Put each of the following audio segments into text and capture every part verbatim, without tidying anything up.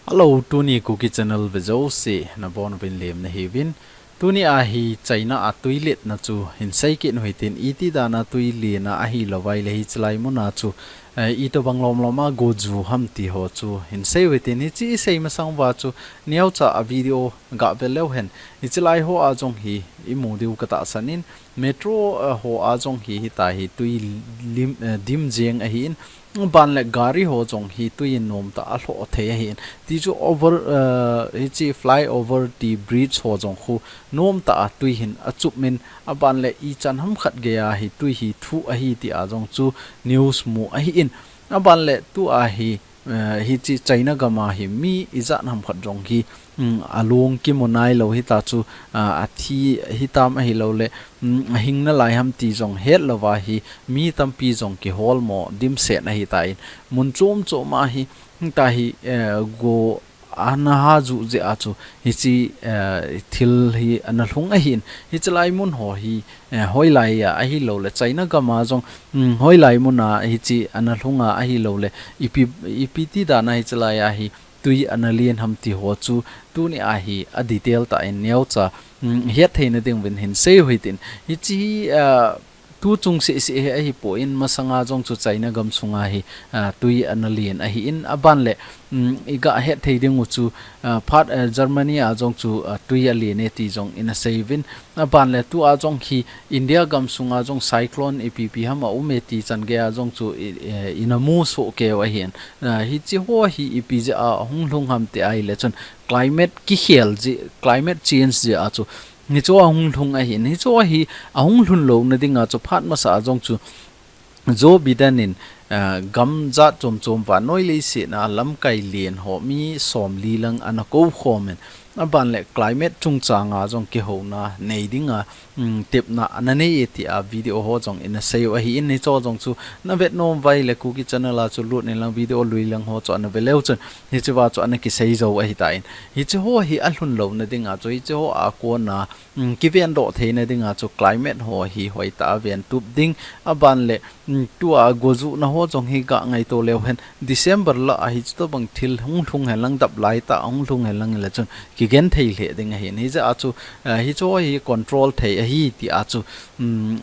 Hello, tuni Kuki Channel ve jouse nabonchauvin lemna hiuvin. Tuni a hi China a twiletna chu hin seikit u hitin, iti dan a twilen a ahilouleh hiche lai mun a chu, eh, itobang lom lom a go ju ham ti ho chu hin sei u hitin, hiche isei masang uva chu neocha a video gah ve leu hen. Hiche lai ho a jong hi imu diu katahsan in, metro, eh, ho a jong hi hitia hi twi lim, eh, dim jeng ahin, aban le gari ho jong hi twi in nomtah a alhoh thei ahin. Tichu over, eh, hiche flyover ti bridge ho jong khu nomtah a twi hin achup in, aban le ichan ham khat gei a hi twi hi thuh ahi tia jong chu news mu ahin. Aban le tua hi, eh, hiche China gam a hi mi ijat ham khat jong hi, um, alung kimu nailou hita chu, ah, athi hitam ahilouleh, um, ahing nalai ham ti jong hetlouva hi mi tampi jong kiholmo dimset ahitan, mun chom chom a hi, hitia hi, eh, go ana ha ju jeh a chu hiche, eh, thil hi ana lhung ahin. Hiche lai mun ho hi, eh, hoilai a ahilouleh China gam a jong, um, hoilai mun a hiche ana lhung a ahilouleh ipi, ipi ti dan a hiche lai a hi twi ana len ham ti ho chu tuni a hi a detail tah in neocha, um, het theina diuvin hin sei u hitin. Hiche hi, ah, tu chung seh seh hi ahipon, masang a jong chu China gam sung a hi, ah, twi ana len ahin, aban le, um, igah het thei diu chu, ah, phat, ah, Germany a jong chu, ah, twi alen e ti jong ina sei uvin. Aban le tua jong hi India gam sung a jong cyclone ipi ipi ham aum e ti chan gei a jong chu i, eh, ina mu soh keu ahin. Ah, hiche ho hi ipi jeh a ahung lhung ham ti ahileh chun climate kikhel jeh, climate change jeh a chu hiche ho ahung lhung ahin. Hiche ho hi ahung lhun louna ding a chu phat masa a jong chu Joe Biden in, ah, gam jat chom chom vannoi leiset a lamkai len ho mi somli lang ana kou khom in, aban le climate chungchang a jong kihouna nei ding a, um, tepna ana nei e tia video ho jong ina sei u ahin, hiche ho jong chu na vet nom uva ahileh Kuki Channel a chu lut in lang video lui lang ho chu ana ve leu chun hiche va chu ana kisei jou ahitan. Hiche ho hi alhun louna ding a chu hiche ho a kon a, um, kiven doh theina ding a chu climate ho hi hoitah a ven tup ding, aban le, um, tua go ju na ho jong hi gah ngaito leu hen, December lah a hi chutobang thil hung lhung hen lang, dap lai tah hung lhung hen lang le chun kigen thei lheh ding ahin. Hijeh a chu, eh, hiche ho hi control thei ahi tia chu, um,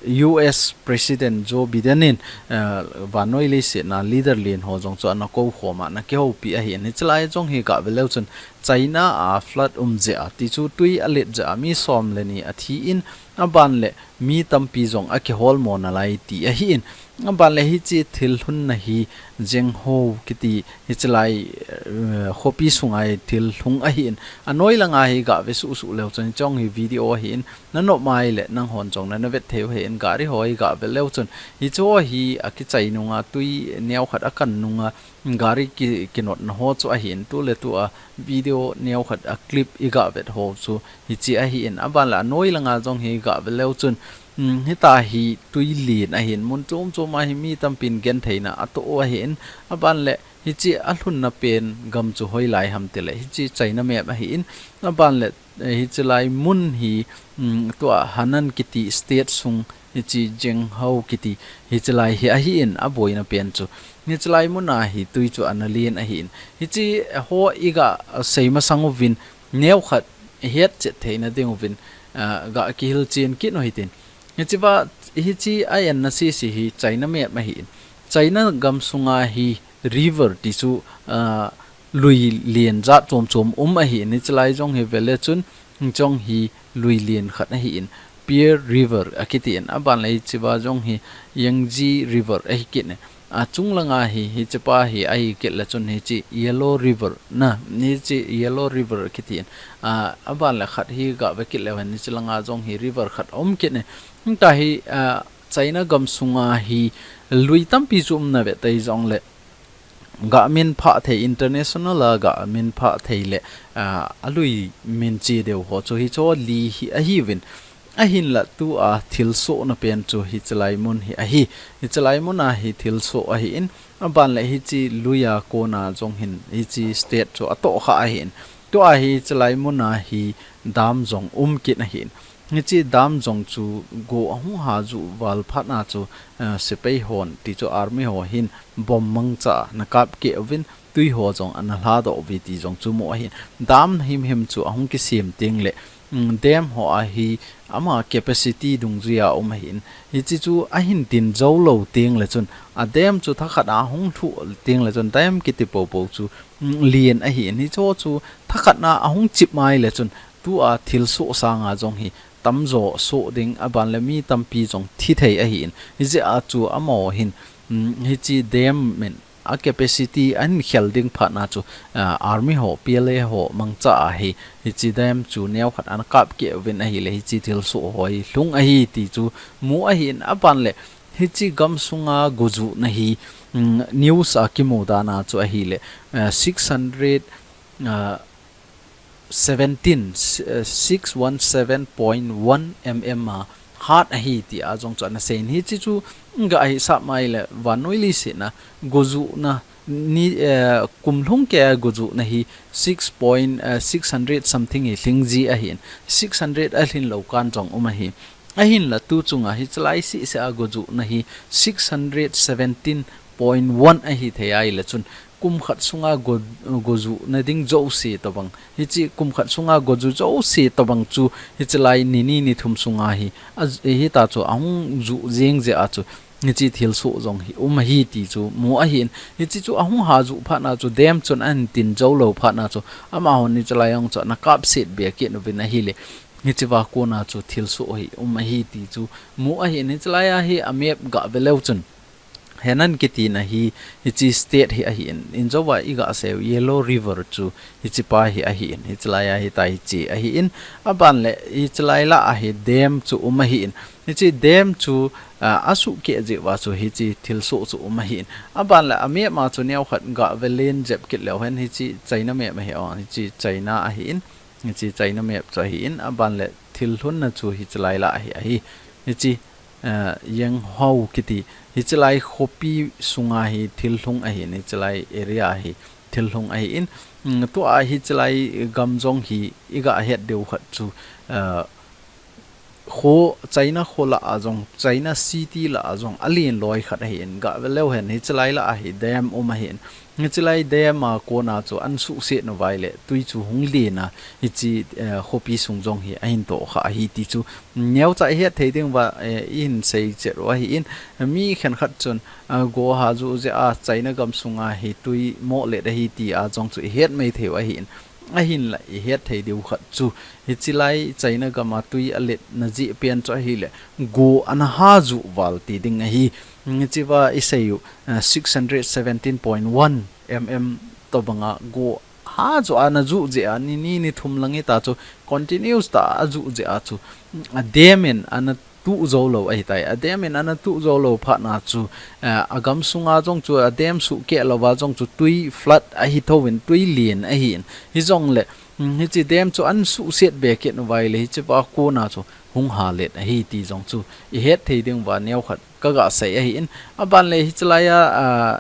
U S President Joe Biden in, eh, vannoi leiset a leader len ho jong chu ana kou khom a ana kihoupi ahin. Hiche lai jong hi gah ve leu chun China a flood um jeh a, tichu twi alet jeh a mi som le ni athi in, aban le mi tampi jong akiholmo nalai ti ahin. Aban le hiche thil lhunna hi Zhengzhou kiti hiche lai, eh, khopi sung a hi thil lhung ahin. Anoi lang a hi gah ve suh suh leu chun hiche ho hi video ahin. Na nom uva ahileh nanghon jong nana vet thei u ahin, gari ho hi gah ve leu chun. Hiche ho hi akichai nung a twi neo khat akan nung a gari ki, kinotna ho chu ahin, tu le tu a video neo khat a clip igah vet ho chu hiche ahin, aban le anoi lang a jong hi gah ve leu chun, um, hitia hi twi len ahin, mun chom chom a hi mi tampin gentheina atoh u ahin, aban le hiche alhunna pen gam chu hoilai ham tileh, hiche China map ahin, aban le eh, hiche lai mun hi, um, tua Henan kiti state sung hiche Zhengzhou kiti hiche lai hi ahin, aboina pen chu. Hiche lai mun a hi twi chu ana len ahin. Hiche ho igah sei masang uvin neo khat het chet theina diuvin, ah, gah kihil chen kit u hitin. Hiche va, hiche a enna sese hi China map ahin. China gam sung a hi river tichu, ah, lui len jat chom chom um ahin, hiche lai jong hi ve le chun, jong hi lui len khat ahin, Pearl River akitin, aban le hiche va jong hi Yangtze River ahi kit in. Achung lang a hi, hiche pa hi ahi kit le chun hiche Yellow River na, hiche Yellow River akitin. A, aban le khat hi gah ve kit leu hen, hiche lang a jong hi river khat um kit in. Hitia hi, a, China gam sung a hi lui tampi chu um na ve tei jong le, gah min phah thei, international a gah min phah thei le, ah, alui min che deu ho chu hiche ho li hi ahiuvin. Ahinlah tua thil sohna pen chu hiche lai mun hi ahi. Hiche lai mun a hi thil soh ahin, aban le hiche lui a kon a jong hin hiche state chu atoh kha ahin. Tua hi hiche lai mun a hi dam jong um kit ahin. Hiche dam jong chu go ahung ha ju val phat na chu, eh, sepai hon tichu army ho hin bomb mangcha ana kap keh uvin, tui ho jong ana lhadoh uve ti jong chu mu ahin. Dam himhim chu ahung kisem teng le, um, dam ho a hi ama capacity dungjuia um ahin. Hiche chu ahin tin jou lou teng le chun, a dam chu thakhat a ahung lhuh teng le chun, dam kiti popo chu, um, lien ahin. Hiche chu thakhat a ahung chip mai le chun, tua thilsoh sanga jong hi tamjo soh ding, aban le mi tampi jong thi thei ahin. Hijeh a chu amaho hin, um, hiche dam in a capacity ahin khel ding phat na chu, ah, army ho, P L A ho mangcha a hi, hiche dam chu neokhat ana kap keh uvin ahile, hiche thilsoh ho hi lhung ahi ti chu mu ahin, aban le hiche gamsunga gojuhna hi, um, news a kimu dan a chu ahile, ah, six hundred, ah, seventeen, eh, six one seven point one M M a hat ahi tia jong chu ana seiyin. Hiche chu ga ahi sap mai le vannoi leiset a gojuhna ni, eh, kum lhung kei a gojuhna hi six point, eh, six hundred something hi lhing ji ahin. Six hundred alhin lou kan jong um ahi. Ahinla tu chunga hiche lai sese a gojuhna hi six hundred seventeen point one ahi thei ahile chun, kum khat sunga go, gojuhna ding jouse tobang. Hiche kum khat sunga gojuh jouse tobang chu hiche lai ni ni ni thum sunga hi, a, hita chu ahung juh jeng jeh a chu hiche thilsoh jong hi um ahi ti chu mu ahin. Hiche chu ahung ha juh phat na chu dam chun ahin tin jou lou phat na chu amahon hiche lai jong chu ana kap set be kit uvin ahile, hiche va kona chu thilsoh hi um ahi ti chu mu ahin. Hiche lai a hi a map ga ve leu chun, Henan kiti na hi, hiche state hi ahin, in jouva i ga sei u Yellow River chu hiche pa hi ahin, hiche lai a hitia hiche ahin, aban le hiche lai lah a hi dam chu um ahin, hiche dam chu, ah, asuh keh jeh uva chu hiche thilsoh chu um ahin, aban le a map a chu neokhat ga ve len jep kit leu hen, hiche China map ahi, oh, hiche China ahin, hiche China map chu ahin, aban le thil lhunna chu hiche lai lah a hi ahi, hiche, ah, Yanghao kiti, hiche lai khopi sunga hi thil lhung ahin, hiche lai area hi thil lhung ahin, um, tua hiche lai gam jong hi i ga het diu khat chu, ah, kho, China kho lah a jong, China city lah a jong, alen loi khat ahin, ga ve leu hen, hiche lai lah a hi dam um ahin, hiche lai dam a kona chu ana suhset nauva ahile, tui chu hung len a, hiche, eh, khopi sung jong hi ahin toh kha ahi ti chu, neocha i het thei diu va, eh, i hin sei chet u ahin, mi khenkhat chun, ah, go ha juh jeh a China gam sunga hi tui moh let ahi tia jong chu i het mai thei u ahin, ahinla i het thei diu khat chu, hiche lai China gam a tui aletna jeh pen chu ahile, go ana ha juh val ti ding ahi. Hiche va i sei u, ah, six hundred seventeen point one M M tobanga go ha juh ana juh jeh a, ni ni ni thum lang hita chu continuous tah a ajuh jeh a chu, a dam in ana tuh jou lou ahitai. A dam in ana tuh jou lou phat na chu, eh, a gam sunga jong chu a dam suh keh louva jong chu tui flood ahi thouvin, tui len ahin. Hijongle, um, hiche dam chu ana suhset be kit nauva ahile, hiche va kona chu hung ha let ahi ti jong chu i het thei diu va neokhat ka ga sei ahin. Aban le hiche lai a, ah,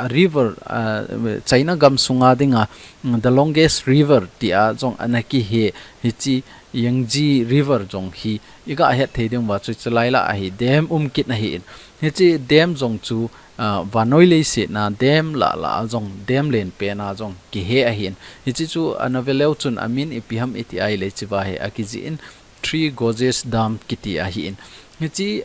a river, ah, China gam sunga dinga, mm, the longest river tia jong ana kihe, hiche Yangtze River jong hi i ga het thei diu va chu hiche lai lah a hi dam um kit ahin. Hiche dam jong chu, ah, vannoi leiset a dam lah lah a jong, dam len pen a jong kihe ahin. Hiche chu ana ve leu chun a min ipi ham i ti ahile, hiche va hi akijih in Three Gorges Dam kiti ahin. Hiche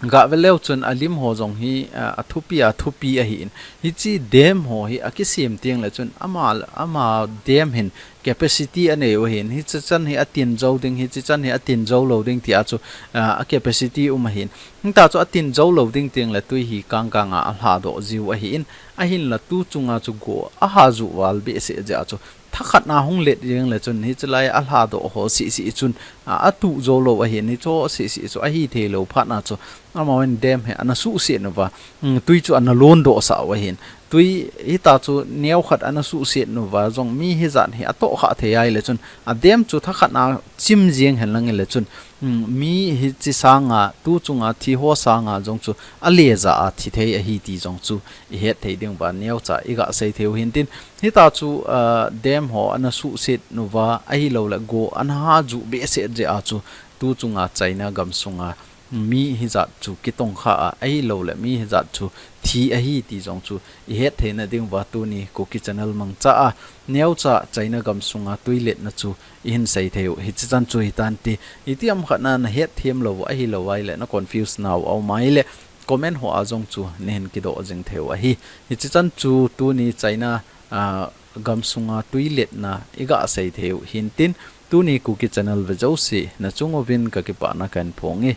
ga ve leu chun a lim ho jong hi, ah, a thupi a thupi ahin. Hiche dam ho hi akisem teng le chun ama, ama dam hin capacity anei u ahin. Hiche chan hi atin jou ding, hiche chan hi atin jou lou ding tia chu, ah, a capacity um ahin. Hita chu atin jou lou ding teng le tui hi kang kang a alhadoh jiu ahin. Ahinla tu chunga chu go aha juh val behseh jeh a chu thakhat na hung let jeng le chun hiche lai a lhadoh ho sisi chun, a, atuh jou lou ahin, hiche ho sisi chu ahi thei lou phat na chu amahon dam hi ana suhset nauva, um, tui chu ana londoh sah u ahin. Tui hita chu neokhat ana suhset nauva jong mi hijat hi atoh kha thei ahile chun a dam chu thakhat na chim jeng hen lang le chun, um, mi hiche sanga, tu chunga thi ho sanga jong chu aleja a thi thei ahi ti jong chu i het thei diu va neocha i ga sei thei u hintin. Hita chu, ah, dam ho ana suhset nauva ahilouleh go ana ha juh behseh jeh a chu tu chunga China gam sunga, mi hijat chu kitongkha a, ahilou le mi hijat chu thi ahi ti jong chu ihet theina diuva tuni Kuki Channel mangcha a neocha China gamsunga tuiletna chu ihin sei thei u. Hichi chan chu hitan ti, iti ham khat na nahet them lou u ahilou ahile na confuse nau aum ahile comment ho a jong chu nahin kidoh jing thei u ahi. Hichi chan chu tuni China, ah, gamsunga tuiletna iga sei thei u hintin, tuni Kuki Channel ve jouse nachung uvin kakipana kahin phong e.